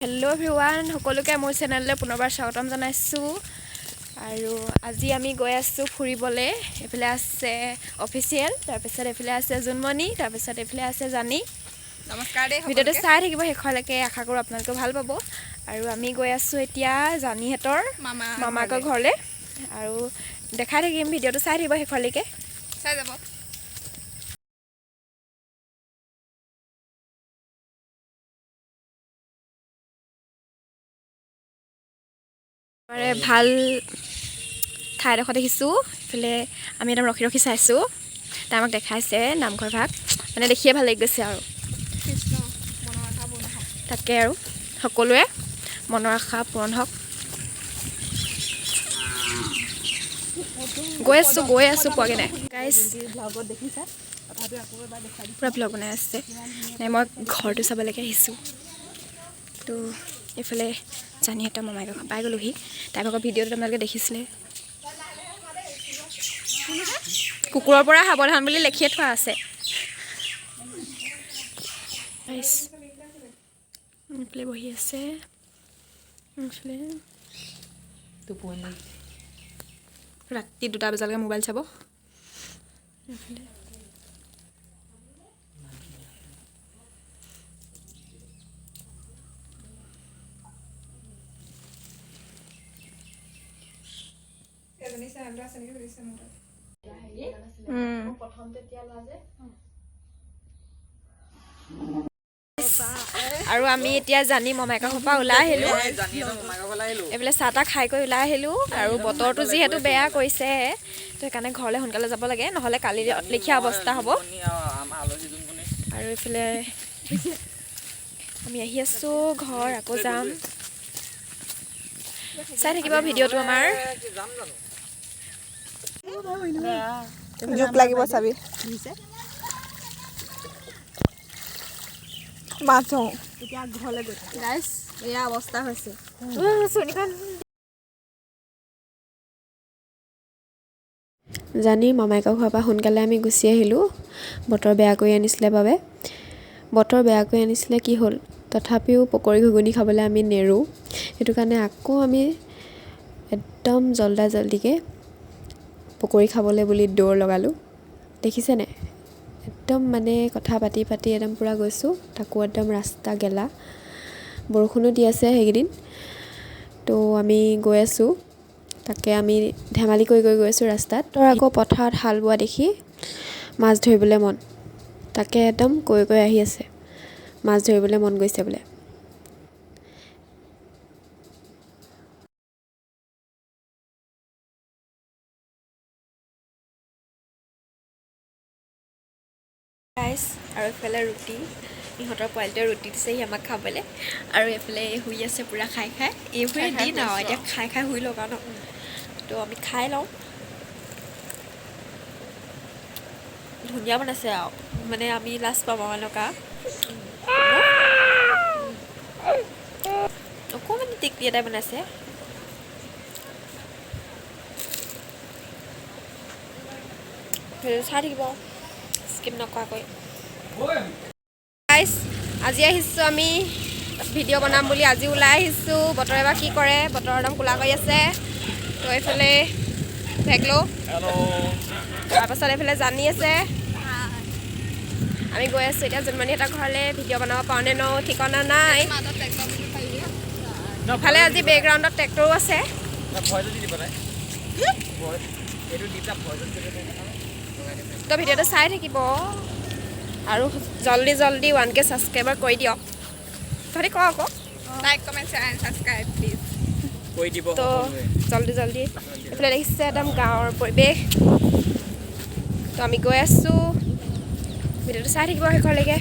Hello' everyone, সকলোকে মোৰ চেনেললৈ পুনৰবাৰ স্বাগতম জনাইছোঁ। আৰু আজি আমি গৈ আছোঁ ফুৰিবলৈ। এইফালে আছে অফিচিয়েল, তাৰপিছত এইফালে আছে জোনমণি, তাৰপিছত এইফালে আছে জানি। নমস্কাৰ দেই। ভিডিঅ'টো চাই থাকিব শেষলৈকে, আশা কৰোঁ আপোনালোকে ভাল পাব। আৰু আমি গৈ আছোঁ এতিয়া জানিহঁতৰ মামাকৰ ঘৰলৈ, আৰু দেখাই থাকিম, ভিডিঅ'টো চাই থাকিব শেষলৈকে। চাই যাব। ভাল ঠাইডোখৰ দেখিছোঁ, এইফালে আমি একদম ৰখি ৰখি চাইছোঁ। তাই আমাক দেখাইছে নামঘৰ ভাগ, মানে দেখিয়ে ভাল লাগি গৈছে। আৰু তাকে আৰু সকলোৱে মনৰ আশা পূৰণ হওক। গৈ আছোঁ, গৈ আছোঁ, পোৱাগৈ নাই। গাইজ, পূৰা ব্লগ বনাই আছে। নাই, মই ঘৰটো চাবলৈকে আহিছোঁ। তো এইফালে জানিহঁতৰ মামায়েকৰ ঘৰ পাই গ'লোহি। তাই ভাগৰ ভিডিঅ'টো তোমালোকে দেখিছিলে। কুকুৰৰ পৰা সাৱধান বুলি লিখিয়ে থোৱা আছে। এইফালে বহি আছে, এইফালে ৰাতি 2টা বজালৈকে মোবাইল চাব। এইফালে আৰু আমি এতিয়া জানি মমায়েকৰ ঘৰৰ পৰা ওলাই আহিলোঁ। এইফালে চাহ তাহ খাই কৰি ওলাই আহিলোঁ। আৰু বতৰটো যিহেতু বেয়া কৰিছে, তো সেইকাৰণে ঘৰলৈ সোনকালে যাব লাগে, নহ'লে কালি লেখীয়া অৱস্থা হ'ব। আৰু এইফালে আমি আহি আছোঁ ঘৰ, আকৌ যাম। চাই থাকিব ভিডিঅ'টো আমাৰ। জোক লাগিব চাবি, মাছ। এতিয়া ঘৰলৈ গৈ গাইছ, এয়া অৱস্থা হৈছে। জানি মামায়েকৰ ঘৰৰ পৰা সোনকালে আমি গুচি আহিলোঁ, বতৰ বেয়া কৰি আনিছিলে বাবে। বতৰ বেয়া কৰি আনিছিলে কি হ'ল, তথাপিও পকৰি ঘুগুনি খাবলৈ আমি নেৰোঁ। সেইটো কাৰণে আকৌ আমি একদম জল্দা জল্দিকৈ পকৰি খাবলৈ বুলি দৌৰ লগালোঁ। দেখিছেনে, একদম মানে কথা পাতি পাতি একদম পূৰা গৈছোঁ। তাকো একদম ৰাস্তা গেলা, বৰষুণো দি আছে সেইকেইদিন। তো আমি গৈ আছোঁ, তাকে আমি ধেমালি কৰি কৰি গৈ আছোঁ ৰাস্তাত। তো আকৌ পথাৰত হাল বোৱা দেখি মাছ ধৰিবলৈ মন, তাকে একদম কৈ কৈ আহি আছে, মাছ ধৰিবলৈ মন গৈছে বোলে। ৰাইচ আৰু এইফালে ৰুটি, ইহঁতৰ পোৱালিটোৱে ৰুটি দিছে সি আমাক খাবলৈ। আৰু এইফালে শুই আছে পূৰা খাই খাই, এইবোৰে দিন আৰু এতিয়া খাই খাই শুই লগা ন। তো আমি খাই লওঁ, ধুনীয়া বনাইছে আৰু, মানে আমি লাজ পাম আৰু এনেকুৱা। অকণমান টিকলি এটাই বনাইছে। চাই থাকিব স্কিপ নকৰাকৈ। গাইছ, আজি আহিছোঁ আমি ভিডিঅ' বনাম বুলি, আজি ওলাই আহিছোঁ। বতৰে বা কি কৰে, বতৰ একদম ক'লা কৰি আছে। তো এইফালে ভেগলো, তাৰপাছত এইফালে জানি আছে। আমি গৈ আছোঁ এতিয়া জোনমণিহঁতৰ ঘৰলৈ। ভিডিঅ' বনাব পাৰোঁ নে নোৱাৰোঁ ঠিকনা নাই। ইফালে আজি বেকগ্ৰাউণ্ডত ট্ৰেক্টৰো আছে। তো ভিডিঅ'টো চাই থাকিব আৰু জল্দি জল্দি 1K ছাবস্ক্ৰাইবাৰ কৰি দিয়ক। তহঁতি ক আকৌ, like, comment, share and subscribe please কৰি দিব। তো জল্দি জল্দি। এইফালে দেখিছে একদম গাঁৱৰ পৰিৱেশ। তো আমি গৈ আছোঁ, ভিডিঅ'টো চাই থাকিব শেষলৈকে।